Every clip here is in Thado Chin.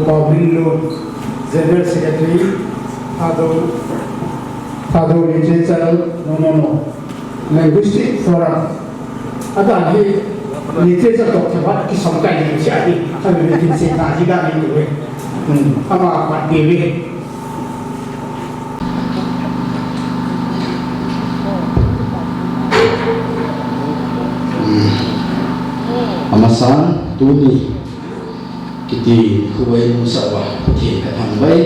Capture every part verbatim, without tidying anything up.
Paulin Lu, General Secretary, Thadou, Thadou Literature, no, no, no. Linguistic Forum. Adan hi literature toh kibat kisam kai ni sia hi. Kami ni tin se ta hi dan ni tu. Hmm, ama pat ni. Amasan, tuni kiti nikho eimusah uva, Pathen kathangvah e.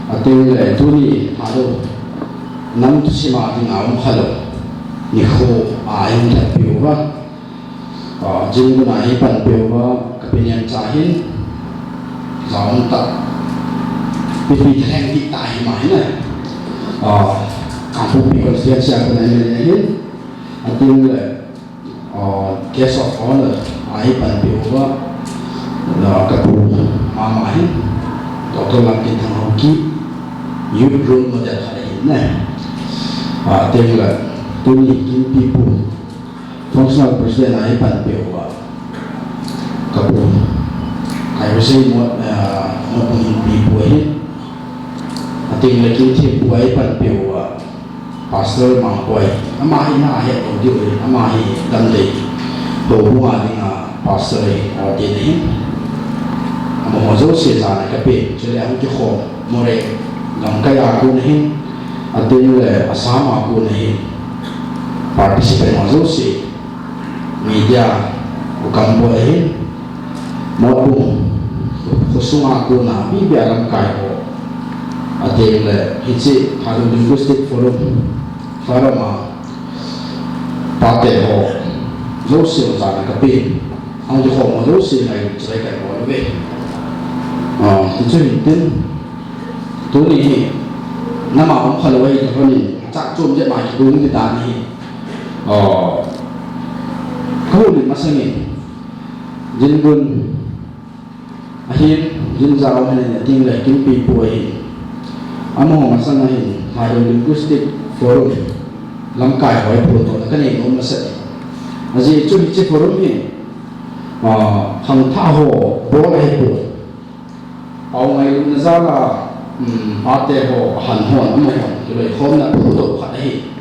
Ateng le tuni Thadou nam thusim a dinga um khalou nikho a eilhatpeh uva, ah, Jingun a eipanpeh uva, kapi Nemcha hin, jaum tah, pipi thalheng ding tah hi ma hin a, ah, Kangpokpi constituency a kon M L A hin, ateng le, ah, guest of honour a eipanpeh uva, ah, kapu mama hin, Doctor Lamkinthang Haokip, youth role model khat ahin e. Ah, ateng le, tuni Kimpipu, Functional President a eipanpeh uva, kapu, Khairosei Mo, ah, Motbung Hingpipu ahin, ateng le Kimthempu a eipanpeh uva, Pastor Mangboi, ama hi nahet lou diu ahi, ama hi Damdei houbung a dinga pastor ahi, ordain ahin. Amaho jouse jana kapen, chule ahung kikhom Moreh gamkai a kon ahin, ateng le Assam a kon ahin. Participant ho jouse, media, u Kamboi ahin, Motbung khosung a kon a, mi bia lamkai ho. Ateng le, hiche Thadou Linguistic Forum, Forum a, pate ho jouse jana kapen, ahung kikhom ho jouse ngailut chai kahin bol uve. Ah, hichu hintin, tuni hi, nam a um khalou ahi tapon in, chah chom jep ma kigong ding dan ahi. Ah, kahoulim masang in, Jingun ahin, Jinjao ahin, ateng le Kimpipu ahin, amaho masang ahin, Thadou Linguistic Forum lamkai ho hi photohna kanei nom masat e. Ajeh chu hiche forum hi, ah, khangthah ho bol ahipon, pao ngailutna jal a, um, pate ho, ahan hon, amahon kiloikhomna photoh khat ahi.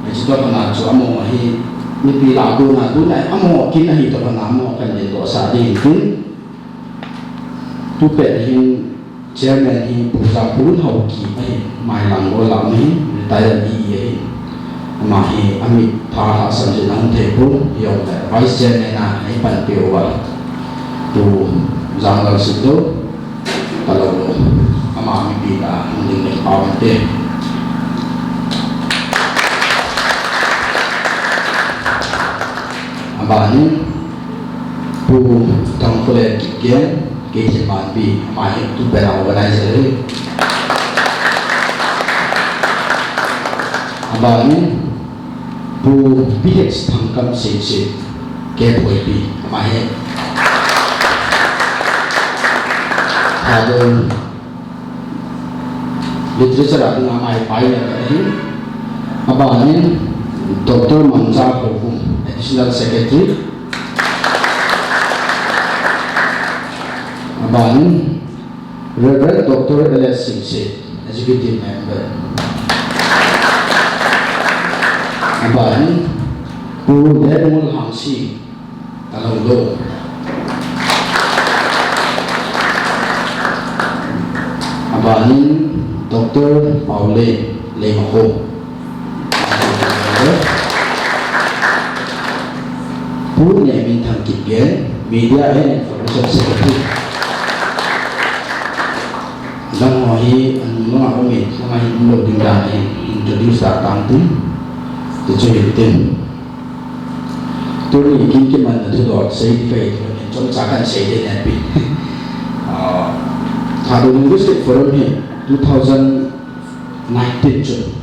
Hiche toh kona chu amaho hi mipi lah a kona, tuna amaho kin ahi toh kona amaho kahin dingdohsah ding ahin. Tupet hin chairman hi Pu Jangpun Haokip ahin, Mailam Gollhang ahin, retired D E ahin. Ama hi amit tha lhahsam jeh in ahung thei pon, hijongle vice chairman a eipanpeh uva, Pu Janglalsitdou, talou lou, ama mipi lah a hung ding le kipah inte. Abanin, Pu Thangkholen Kipgen, Keithelmanbi, ama hi tupet a organizer ahi. Abanin, Pu P H Thangkam Seiset, K Phoipi, ama hi Thadou Literature a dinga ama hi pioneer khat ahi. Abanin Doctor Mangcha Khokhum, Additional Secretary. Abanin Reverend Doctor L S Singsit, Executive Member. Abanin Pu Lemol Hangsi, Talou lou. Abanin Doctor Paule Leimakhom. Pu Nehminthang Kipgen, Media and Information Secretary. Adang ho hi anung langa um in, langa hi umlou ding dan in introduce ta tang tin. Ti chu hin tin. Tuni kin kimanna thudol sei ding kahi, tuni chomcha kahin sei ding ahi. Ah, Thadou Linguistic Forum hi two thousand nineteen chun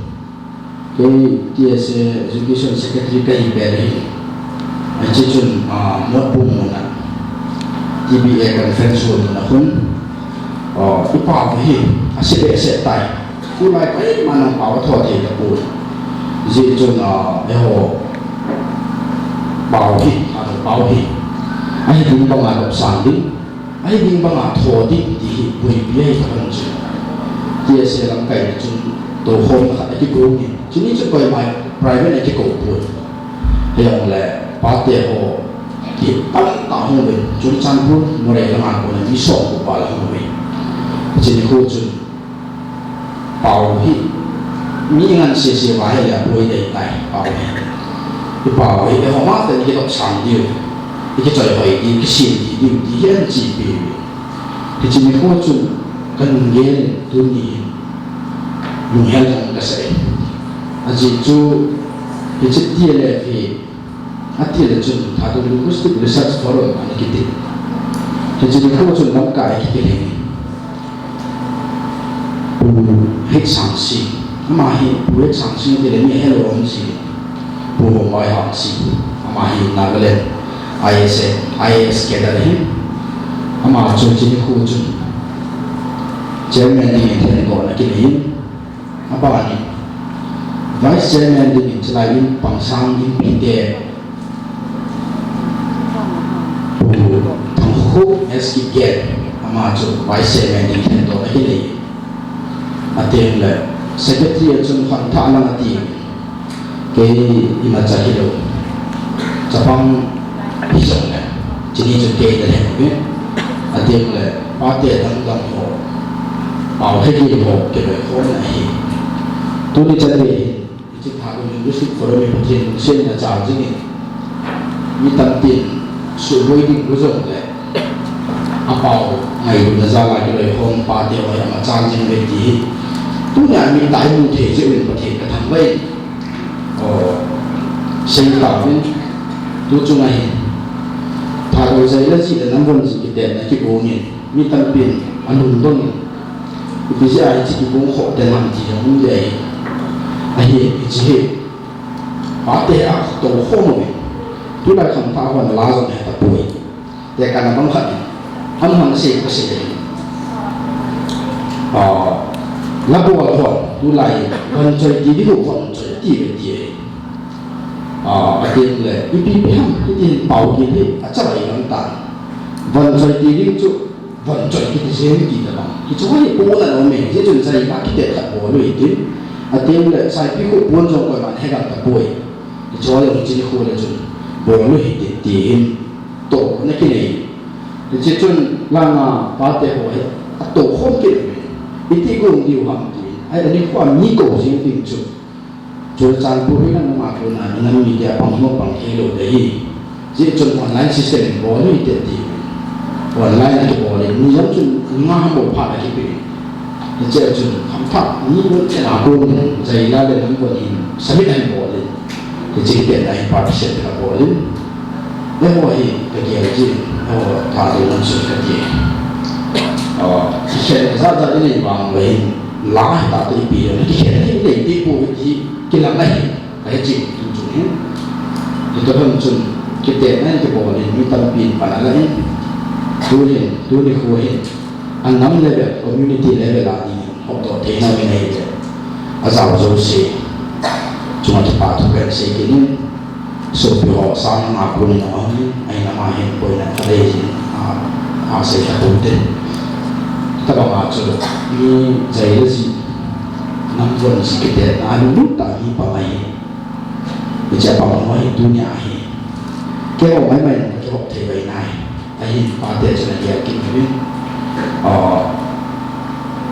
kei T S A Education Secretary kahi pet ahi. Hiche chun, ah, Motbung muna, T B A conference hall muna khun, ah, i pao hi ase behseh tai. Tulai koiman jong pao atho thei tapon. Hijeh chun, ah, eiho pao hi, Thadou pao hi ahi ding banga lopsang ding, Ahi ding banga tho ding ti hi buaipi ahi tahen chun. T S A lamkai chun toukhomna khat akigong in. Chuni chun koima private a kikou pon. Hijongle pate ho hi tamtah hung uvin. Churachandpur Moreh langa kona mi som ko val hung uvin. Chuni khu chun Pau hi mi ngan sese uva ahile aboi dei tai pau hi. Hi pau hi eiho mate ni kidop sang diu, hi kichoi hoi diu, kisem diu, diu ti hi ahin chepi uve. Hiche nikho chun kanung gel in tuni hin lunghel jong kasa e. Ajeh chu hiche T L F hi Atile chun Thadou Linguistic Research Forum ana kiti. Hiche nikho chun lamkai kikilheng in Pu Hetsang Sing. Ama hi Pu Hetsang Sing tile mi helou um ji. Pu Hombai Hang Sing. Ama hi Nagaland I A S, I A S cadre ahi. Ama chu hiche nikho chun chairman dingin themdohna kinei in. Abanin, Vice Chairman dingin chulai in Pangsang Inpi te, Pu Thangkhup S Kipgen, ama chu Vice Chairman dingin themdohna kinei. Atengle, Secretary a chun Khangthah Lang ati. Kei imacha hilou. Chapang hijongle. Chuni chu kei nalheng uve. Atengle, pate dangdang ho, pau hegil ho kiloikhomna ahi. Tuni chan gei hin, hiche Thadou Linguistic Forum hi Pathen lungsetna chang jingin, mi tamtin suboi ding u jongle, apau ngailutna jal a kiloikhom pate ho hi amachan jing uve ti hi. Tunia mittah a imu thei jeh uvin Pathen kathangvah in, o, seitauvin, tu chunga hin Thadou Jaila ji le Namvon ji kitetna kigong in, mi tampin alungdong in, ipi jeh a hiche kigong khoh den ham ti jong um ding ahi. Ahi, hiche hi pate atoukhom uvin, tulai Khangthah hon la jong hetapoi. Tekahna bang khat in, amahon asei, kasei ahi. Ah, labol hon tulai vanchoi ti diu, vanchoi tiuve ti ahi. Ah, atengle ipi ipi ham kiti hin pau gil hi achavai lang tan. Vanchoi ti ding chu vanchoi kiti jeng ti tabang. Hiche hi pona lou me, hiche chun Jaila kitet khat bol u hitin. Atengle Saipikhup pon jong koiman hegang tapoi. Hiche jong hiche nikho le chun bol u hitin tin tohna kinei. Hiche chun langa pate ho hi atoukhom kit uvin, iti gong diu ham tin. Ahi, anikho a mi kou jing ding chu Churachandpur hi nangma kona minam media pang ho pang theilou ding ahi. Hijeh chun online system in bol u hite ti. Online a kibol in, mi jong chun nga ham bou phat a kipe. Hiche chun Khangthah mi bou chena kon Jaila le Namvon in submit ahin bol in. Hiche hi pen ahin participate abol in. Eiho hi kagel jin, eiho Thadou lam sun kati. Ah, kikhen jat jat inei vang uva hin, la hi tate ipi jong kikhen hi inei ding pou ti kilang ahi. Kahe chin tu chun hin. Hitobang chun kitetna in kibol in mi tampin pan ala in. Tu hin, tu nikho hin. Anam level, community level a ding hopdoh theina min ahile. Ajao jouse chunga kipa thu kahin sei kit in. Sopi ho sang nga kon in ahung in, ahinama hin boina khat ahi jin, a, asei kha poute. Tabanga chu mi Jaila ji, Namvon ji kitetna a lunglut tah mi pang ahi. Hiche pang ho hi tunia hi keiho maimai in kakihop thei bai nai. Ahin pate chun agel kit uvin. Ah,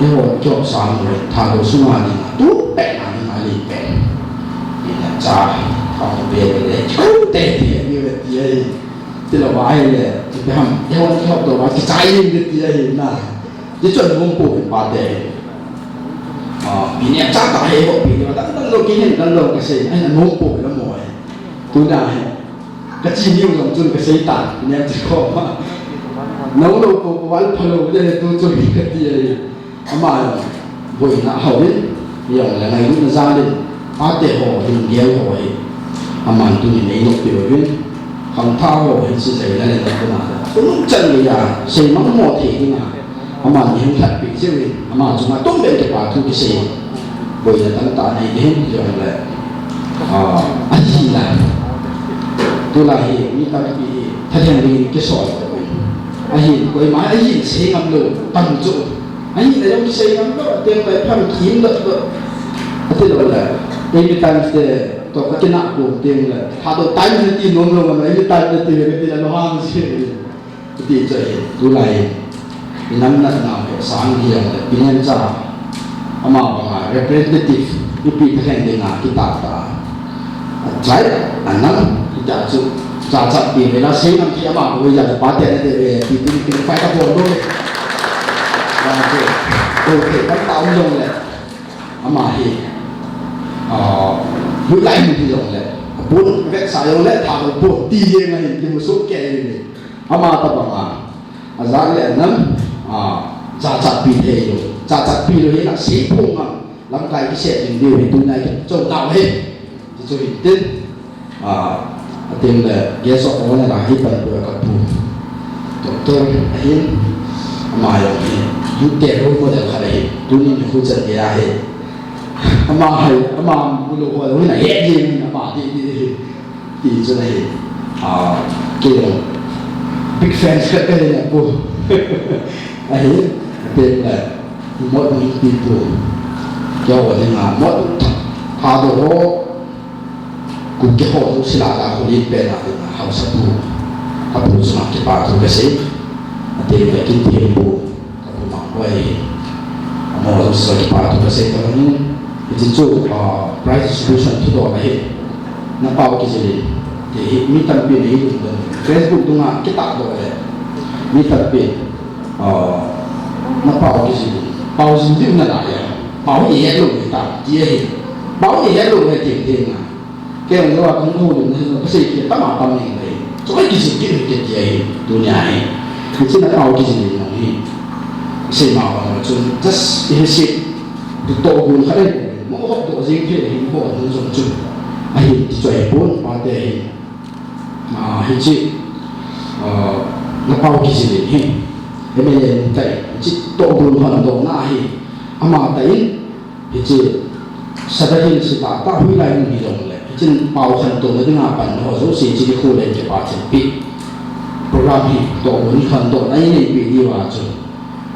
eiho kihop sang uvin Thadou sunga dinga tu pet na dinga len pen. Ina cha, kha ho be be le, chu te ti, ni ve ti ahi. Tilou va ahile, ti pe ham, eiho kihop doh va, kichai in ti ahi na. Ti chun mong pu pin pate. Ah, pi ne cha ta he ho pi ne, dang dang lo ki hin, dang lo ka sei, ai na mong pu la mo ahi. Tuna hi. Kachi niu jong chun kasei tan, nem ti khom a. Nang lou ko ko val phalou de tu chu hi kati ahi. Ama boina hou in, jong le ngailutna jal in, pate ho, lunggel ho hi. Aman tunin einopi uvin, khangthah ho hi si sei la le na kuna. Kunung chan le ya, sei mang mo thei ding a. Aman ni hung lhatpi jeh in, ama chunga tum ben kipa thu kisei. Boina tamtah nei ding, jong le. Ah, ahi la. Tulai hi, mi tampi hi, thalheng dingin kisol uvin. Ahin, koima ahin sei ngam lou, pan chu. Ahin, ajong sei ngam lou, ateng lai pan kim lou lou. Ati lou le, eimi Times te, to ka kina ko teng le, Thadou Times ti nom lou, eimi Times ti ka ti le, lo hang sei. Iti chu ahi, tulai, inam natna ho sang hi jong le, pinen cha, ama banga representative, ipi thalheng dinga kitah tah. A tribe, a nam, ita chu, cha cha pi vela, sei nam ti ama ko ja pa te ne de ve, pi tin pi fight a bol do le. Ba je, okay, kan ta um jong le, ama hi, ah, hoilai mun hi jong le, bun vetsah jong le, tha bun ti jeng ahi, ti mu suk ke ahi. Ama tabanga, ajat le anam, a, chachatpi thei lou. Chachatpi lou hi na sei phung ham, lamkai kiset jing diu hi, tunai kichou tau hi. Ti chu hin tin, a, atin le guest of honor a hi pan pu ka pu. Doctor ahin, ama jong hi, youth te role model khat ahi, tunin khu chan gei ahi. Ama hai, ama bulu ho, hui na he jing, ama ti, ti, ti. Ti chu ahi, ah, kei jong big fan khat kahi na pu. Ahi, pen la, mot mong pi pu. Kei ho dinga, mot tha, tha do ho, ku kei ho tu sila la ko li pen a dinga, hausa pu. Ka pu chu ma kipa thu kasei. Ate la kin ti pu. Ka pu mang hoi hi. Amo jong sa kipa thu kasei ta ni. Hiche chu, ah, prize distribution thudol ahi. Na pao kijil in. Ti hi mi tampi nei lung don. Facebook dunga kitah doh le. Mi tampi, ah, na pao kijil in. Pao jil diu nalai a. Pao ihet lou hita. Ti ahi. Pao ihet lou hita ti na. Kei jong a kong houlim na hi jong, kasei kit tama tam ning lei. Chu kai kisei kit kit ti ahi, tunia hi. Hiche na pao kijil in jong hi. Sei ma bang chun, just ihi sei. Tu toh gun khat ahi. Mo hop doh jing phe hi, mo hop jong chun. Ahi, ti chu ahi pon, pa te ahi. Ah, hiche, ah, na pao kijil in hi. M L A nu tai. Hiche toh gun khat doh na ahi. Ama tai in, Hiche, Sadar Hills hi tah tah hoilai mun hi jong le. Hiche pao khantouna dinga pan ho jouse hiche nikho le kipa thilpeh. Program hi toh mun khantouna inei peh diu a chu.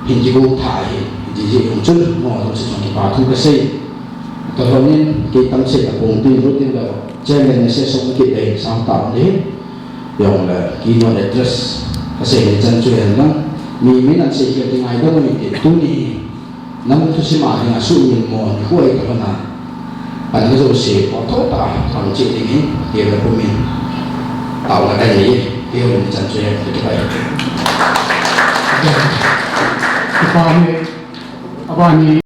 Hin kigong tha hi, hiche jeh jong chun, mo jouse jong kipa thu kasei. Toh jong in, kei tam sei ta pong tin ru tin le, chairman message song kit le, sang ta ni. Jong le, keynote address, kasei le chan chu hen lang. Mi, mi nan sei khel ti ngai dong ni ti, tuni hi. Nam thusim a dinga suhmil mo nikho ahi tah a, pan le jouse, po tho tah a, pang cheh ding hi, ti le pumin. Taona kanei, ti ho ni chan chu ahi, ti pai. Kipa ni, aba ni.